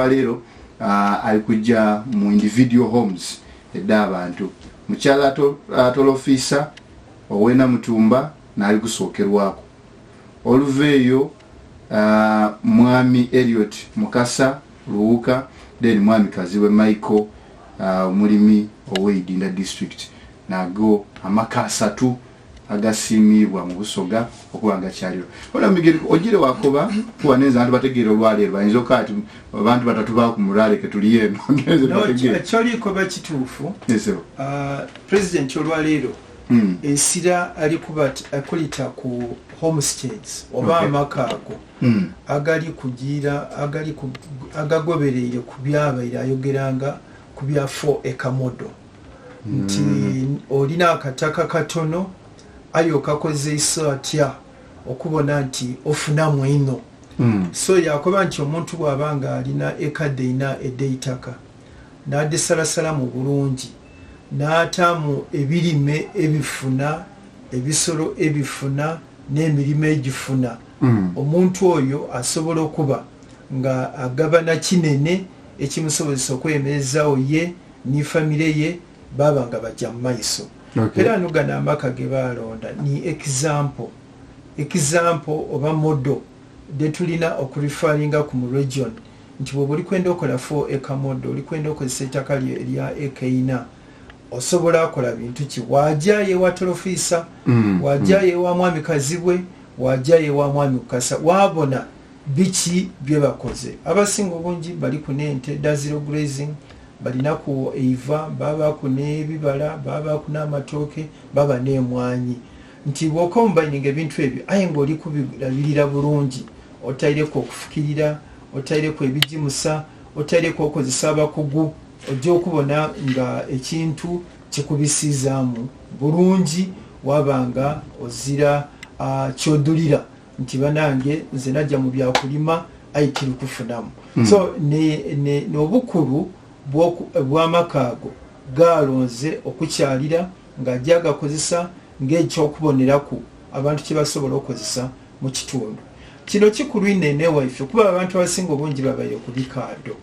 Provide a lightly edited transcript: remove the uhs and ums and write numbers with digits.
Olwaleero ali kujja mu individual homes edda abantu. Mukyala Tolofiisa owena Mutumba naali kusookerwako. Oluva eyo Mwami Eliot Mukasa Luwuka, then Mwami Kazibwe Michael, omulimi ow'eidinda district. Nago amaka asatu agasiimiibwa mu Busoga okuba nga kyaliro ona migeri ojire wakoba kuba nenza abantu bategeera olwaleero bayinza okuba ati abantu batatu bakumulale ketuli eno. No, kyolikoba kituufu. Yes. President olwaleero essira ali kulita ku homesteads oba amaka ago agali kugira agali agagobereire ku byabaire ayogeranga ku bya 4 acre model, nti olina akataka katono aye okakozeisa atya okubona nti ofunamu ino. So yakoba nti omuntu bw'aba nga alina ekadde ina ed'eitaka n'adisalasalamu bulungi n'ataamu ebirime ebifuna, ebisolo ebifuna n'emirimu egifuna, omuntu oyo asobola okuba nga agabana kinene ekimusobozesa okweyemerezaawo ye ne famire ye baba nga bajja mu maiso. Era ano gano amaka ge balonda ni example oba model detulina okureferringa ku mu region, nti bwoba olikwenda okola 4 acre model, olikwenda okozesa ettaka lyo erya eka 4, osobola akola bintu ki? Wajayo ewa Tolofiisa, wajayo ewa Mwami Kazibwe, wajayo ewa Mwami Kukasa, wabona biki bye bakoze. Abasinga obungi baliku n'ente da zero grazing, balinaku eiva, babaku n'ebibala, babaku n'amatooke, baba n'emwanyi, nti bw'ocombininga ebintu ebyo aye ng'oli kubirabirira bulungi, otaireku okufukirira, otaireku ebigimusa, otaireku okozesa abakugu, ojja okubona nga ekintu kikubisizaamu bulungi, waba nga ozira kyodulira nti banange nze najja mu byakulima aye kirikufunamu. So n'obukulu bw'amaka ago galonze okukyalira ng'ajja agakozesa ng'ekyokuboneraku abantu kye basobola okukozesa mu kitundu kino. Kikulu ino ene waife kuba abantu abasinga obungi babaire ku bikaado.